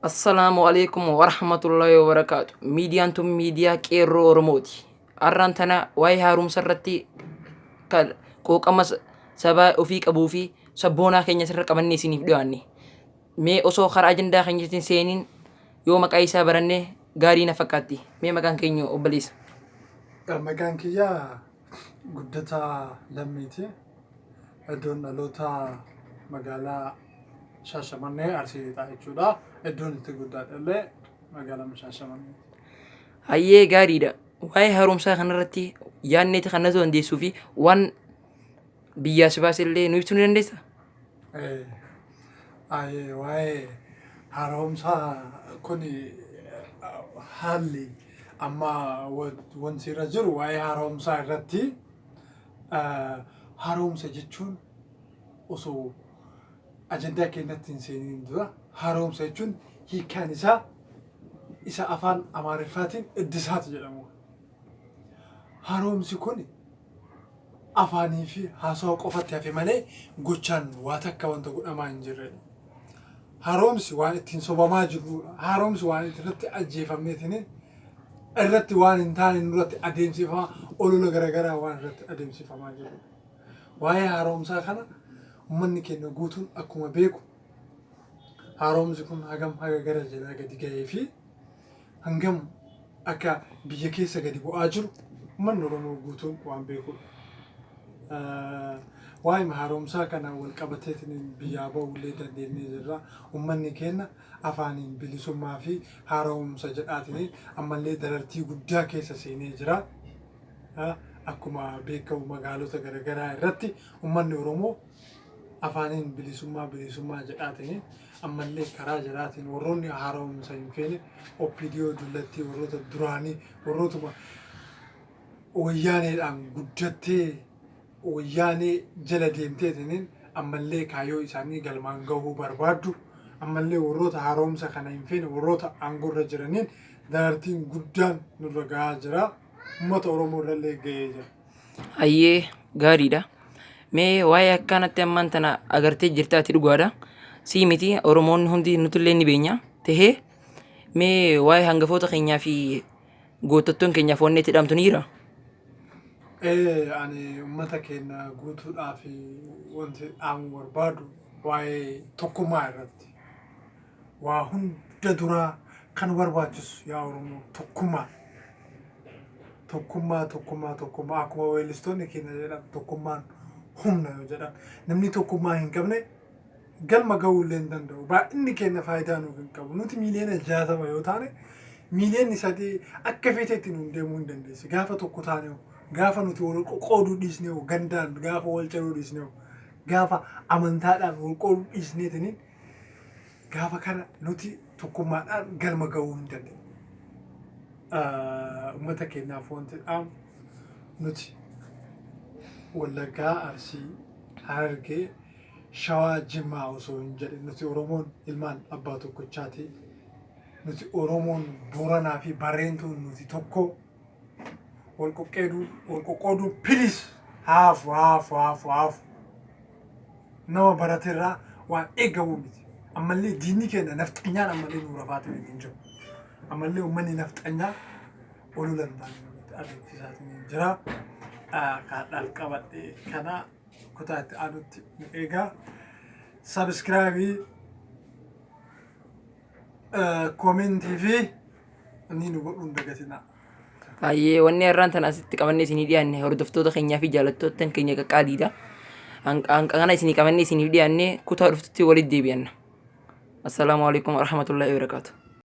Assalaamu alaikum warahmatullahi wabarakaatu. Miidiyaan tun miidiyaa qeerroo Oromooti. Har'aan tana waa'ee haaromsa irratti kan quuqama sabaa ofii qabuu fi sabboonaa keenya sirra qabannee isiniif dhiyaanne. Mee osoo karaa ajandaa keenyatti hin seeniin yoo maqaa isaa baranne gaarii na fakkaatti. Mee maqaan keenya obboleessa? Maqaan kiyya Guddataa Lammiiti. Iddoon dhalootaa magaalaa Shaashamannee Arsii Lixaa jechuudha. Iddoon itti guddadhe illee magaalaa Shaashamannee. Hayyee gaariidha. Waa'ee haaromsaa kanarratti yaadneeti kan natu dandeessuu fi waan biyyaa si baase illee nu ibsuu ni dandeessaa? Waa'ee haaromsaa kun haalli amma wanti irra jiru waa'ee haaromsaa irratti haaromsa jechuun osoo ajandaa keenyatti hin seeniin dura haaromsa jechuun hiikkaan isaa isa afaan Amaariffaatiin iddisaat jedhamu. Haaromsi kun afaanii fi haasawa qofatti hafe malee gochaan waa takka wanta godhamaa hin jirredha. Haaromsi waan ittiin sobamaa jirrudha. Haaromsi waan irratti ajjeefamneetiin irratti waan hin taane nurratti adeemsifamaa olola garaagaraa waan irratti adeemsifamaa jirrudha. Waa'ee haaromsaa kana uummanni keenya guutuun akkuma beeku haaromsi kun hagam haga gara jalaa gadi ga'ee fi hangam akka biyya keessa gadi bu'aa jiru uummanni Oromoo guutuun waan beekudha. Waa'ee haaromsaa kanaan wal qabateetiin biyyaa ba'uullee dandeenyee jirra. Uummanni keenya afaaniin bilisummaa fi haaromsa jedhaatiin ammallee darartii guddaa keessa seenee jira. Akkuma beekamu magaalota garaagaraa irratti uummanni Oromoo afaaniin bilisummaa bilisummaa jedhaatiin ammallee karaa jalaatiin warroonni haaromsa hin feene OPDO dullattii warroota duraanii warrootuma wayyaaneedhaan guddattee wayyaanee jala deemteetiniin ammallee kaayyoo isaanii galmaan gahuu barbaaddu ammallee warroota haaromsa kana hin feene warroota aangoorra jiraniin darartiin guddaan nurra gahaa jira. Uummata Oromoo irrallee gahee jira. Hayyee gaariidha. Mee waa'ee akkanatti ammaan tana agartee jirta ati dhugaadha. Sii miti Oromoonni hundi nutillee ni beenya. Tahee mee waa'ee hangafoota keenyaa fi gootottoon keenyaaf wanni itti dhaamtu ni jira? Ee, ani uummata keenya guutuudhaaf wanti dhaamuu barbaadu waa'ee tokkummaa irratti. Waa hunda duraa kan barbaachisu yaa Oromoo tokkummaa. Tokkummaa, tokkummaa, tokkummaa akkuma weellistoonni keenya jedhan tokkummaan humna yoo jedhan namni tokkummaa hin qabne galma gahuu illee hin danda'u. Baay'inni keenya faayidaa nuuf hin qabu. Nuti miiliyoona 60 yoo taane miiliyoonni 3 akka feeteetti nuun deemuu hin dandeessi. Gaafa tokko taane hoo, gaafa nuti wal qoqqooduu dhiisne hoo, gandaan gaafa wal ciruu dhiisne hoo, gaafa amantaadhaan wal qooduu dhiisneetiniin gaafa kana nuti tokkummaadhaan galma gahuu hin dandeenyu. Uummata keenyaaf wanti dhaamu nuti Wallaggaa, Arsii, Harargee, Shawaa, Jimmaa osoo hin jedhin nuti Oromoon ilmaan abbaa tokkochaati. Nuti Oromoon Booranaa fi Bareentuun nuti tokko. Wal qoqqeeduu, wal qoqqooduu please haafu haafu haafu haafu. Nama baraterraa waan eegamu miti. Ammallee diinni keenya nafxanyaan ammallee nu rafaatiin hin jiru. Ammallee uummanni nafxanyaa olola hin taane nutti adeemsisaatiin hin jira. Kaadhaaf qabadhe kana kutaa itti aanutti nu eegaa. Subscribe, comment fi inni nu godhuu hin dagatinaa. Baay'ee wanni har'aan tana asitti qabannee isinii dhiyaanne hordoftoota keenyaa fi jaallattoota keenya qaqqaaliidha. Hanqa kana isinii qabannee isiniif dhiyaanne kutaa dhuftutti walitti deebi'anna. Assalaamu alaikum warahmatullahi wabarakatuh.